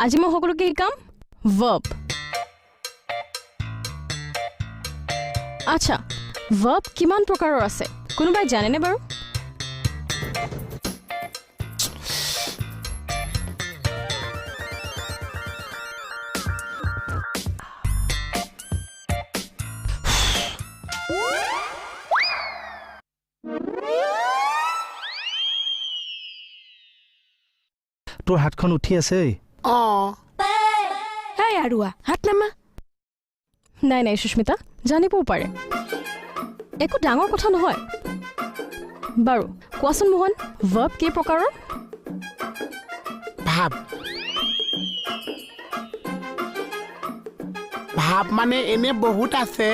আজি মই সকলোকে শিকাম ভাৰ্ব। আচ্ছা, ভাৰ্ব কিমান প্ৰকাৰৰ আছে কোনোবাই জানেনে বাৰু? তোৰ হাতখন উঠি আছে ঐ। অঁ। হেই আৰুৱা, হাত নামা। নাই নাই সুস্মিতা, জানিবও পাৰে, একো ডাঙৰ কথা নহয়। বাৰু কোৱাচোন মোহন, ভাৰ্ব কেই প্ৰকাৰৰ? ভাৱ ভাৱ মানে এনে বহুত আছে।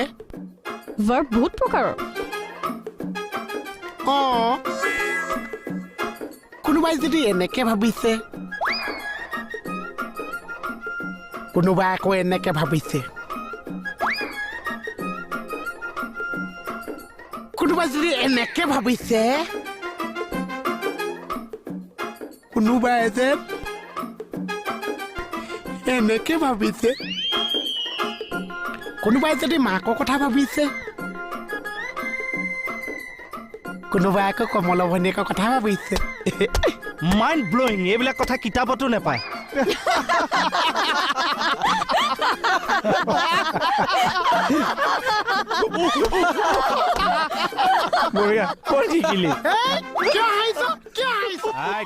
ভাৰ্ব বহুত প্ৰকাৰৰ। অঁ, কোনোবাই যদি এনেকে ভাবিছে, কোনোবাই আকৌ এনেকে ভাবিছে, কোনোবাই যদি এনেকে ভাবিছে, কোনোবাই যে এনেকে ভাবিছে, কোনোবাই যদি মাকৰ কথা ভাবিছে, কোনোবাই আকৌ কমল ভনীয়েকৰ কথা ভাবিছে। মাইণ্ড ব্লয়িং, এইবিলাক কথা কিতাপতো নাপায়। বঢ়িয়া, ক'ত শিকিলি? কিয় হাঁহিছ? কিয় হাঁহিছ? আই,